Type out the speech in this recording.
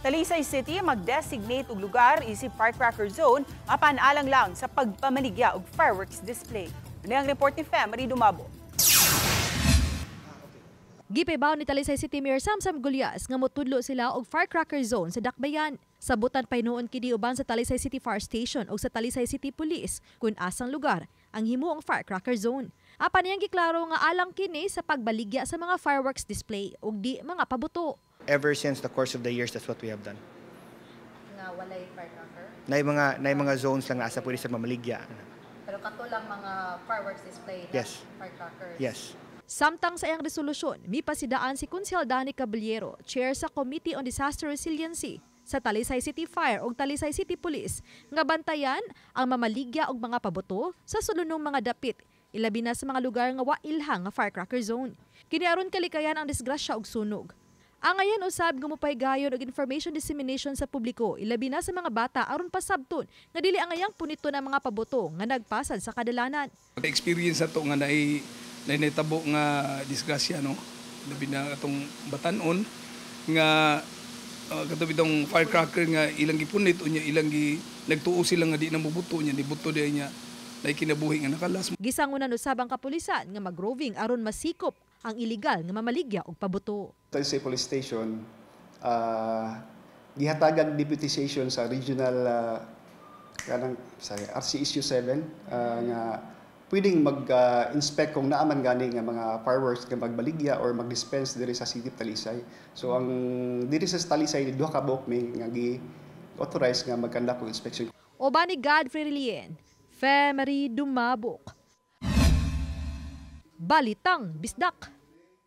Talisay City mag-designate og lugar isip firecracker zone apan alang lang sa pagpamaligya og fireworks display. Ano ang report ni Femery Dumabo. Gipahibaw ni Talisay City Mayor Samsam Gullas nga motudlo sila og firecracker zone sa Dakbayan. Sabutan pahinuon kini uban sa Talisay City Fire Station ug sa Talisay City Police kung asang lugar ang himuong firecracker zone. Apan iyang giklaro nga alang kini sa pagbaligya sa mga fireworks display ug di mga pabuto. Ever since the course of the years, that's what we have done. Nga walay firecracker? Naay mga zones lang na asa pwede sa mamaligya. Pero kato lang mga fireworks display, not firecrackers? Yes. Samtang sa iyang resolusyon, mipasidaan si Konsehal Danny Caballero, chair sa Committee on Disaster Resiliency sa Talisay City Fire ug Talisay City Police nga bantayan ang mamaligya og mga pabuto sa sulunong mga dapit, ilabi na sa mga lugar nga wa ilhang nga firecracker zone. Kini aron kalikayan ang disgrasya og sunog. Angayan usab nga mopahigayon og information dissemination sa publiko, ilabi na sa mga bata, aron pasabton nga dili angayang puniton ang mga pabuto nga nagpasad sa kadalanan. Experience ato nga naay naitabo nga disgrasya, no, labi na atong batanon nga kato bitong firecracker nga ilang gipunit, unya ilang gi nagtuo sila nga di na mobuto, nya nibuto diay niya naay kinabuhi nga nakalas. Gisangunan usab ang kapulisan nga magroving aron masikop ang iligal nga mamaligya og pabuto. Talisay Police Station, gihatagan deputization sa regional kanang, sorry, RCSU 7 nga pwedeng mag-inspect kung naaman gani nga mga fireworks nga magbaligya or mag-dispense diri sa City of Talisay. So ang diri sa Talisay, duha ka buok mi nga gi-authorize nga mag-conduct og inspection. Uban ni Godfrey Relien, Femery Dumabok. Balitang Bisdak.